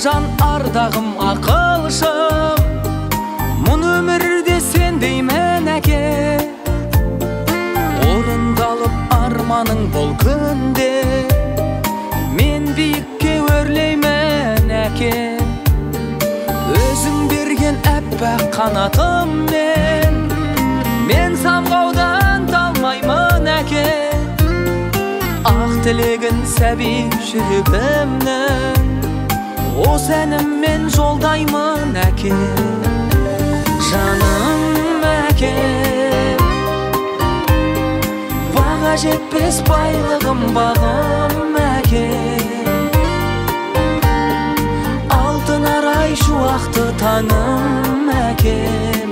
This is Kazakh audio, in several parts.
Жан ардағым ақылшым, мұн өмірде сендеймін әке. Орындалып арманың бұл күнде, мен биікке өрлеймін әке. Өзің берген әппақ қанатыммен, мен самғаудан талмаймын әке. Ақ тілегін сәби жүрегімнің, осы әніммен жолдаймын әке. Жаным әкем, баға жетпес байлығым бағым әкем. Алтын арай шуақты таңым әкем.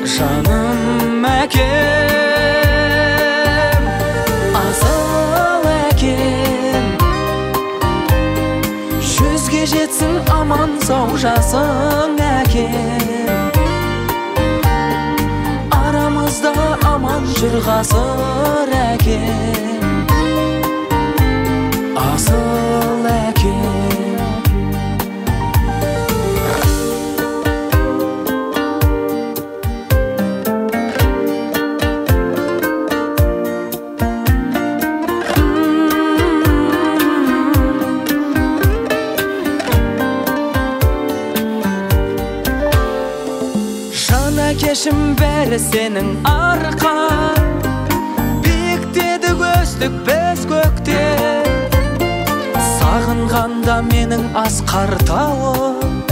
Жаным әкем, асыл әкем. Жүзге жетсін аман сау жасың әкем. Арамызда аман жүр ғасыр әкем. Асыл әкем. Әкешім бәрі сенің арқа, биіктедік өстік біз көкте. Сағынғанда менің асқар тауым,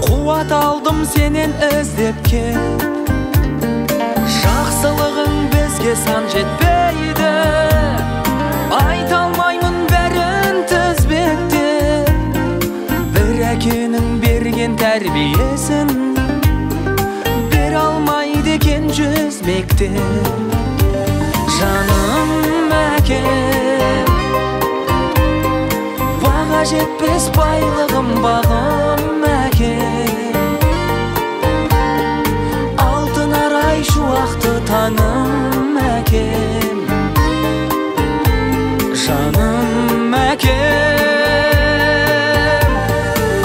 қуат алдым сенен іздеп кеп. Жақсылығың бізге сан жетпейді, айта алмаймын бәрін тізбектеп. Бір әкенің берген тәрбиесін алмайды екен жүз мектеп. Жаным әкем, баға жетпес байлығым бағым әкем. Алтын арай шуақты таңым әкем. Жаным әкем,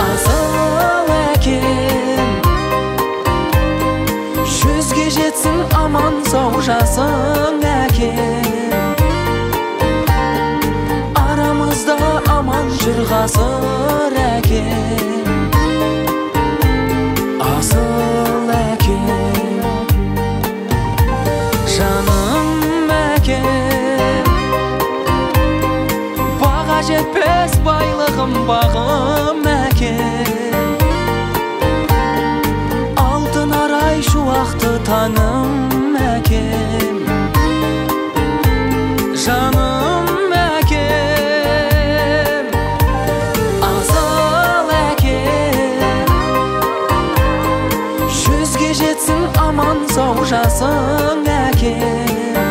асыл әкем. Жүзге жетсін аман сау жасың әкем. Арамызда аман жүр ғасыр әкем. Асыл әкем, жаным әкем. Баға жетпес байлығым бағым әкем. Алтын арай шуақты таңым әкем. Жаным әкем, асыл әкем. Жүзге жетсін аман сау жасың әкем.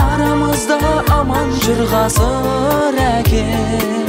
Арамызда аман жүр ғасыр әкем.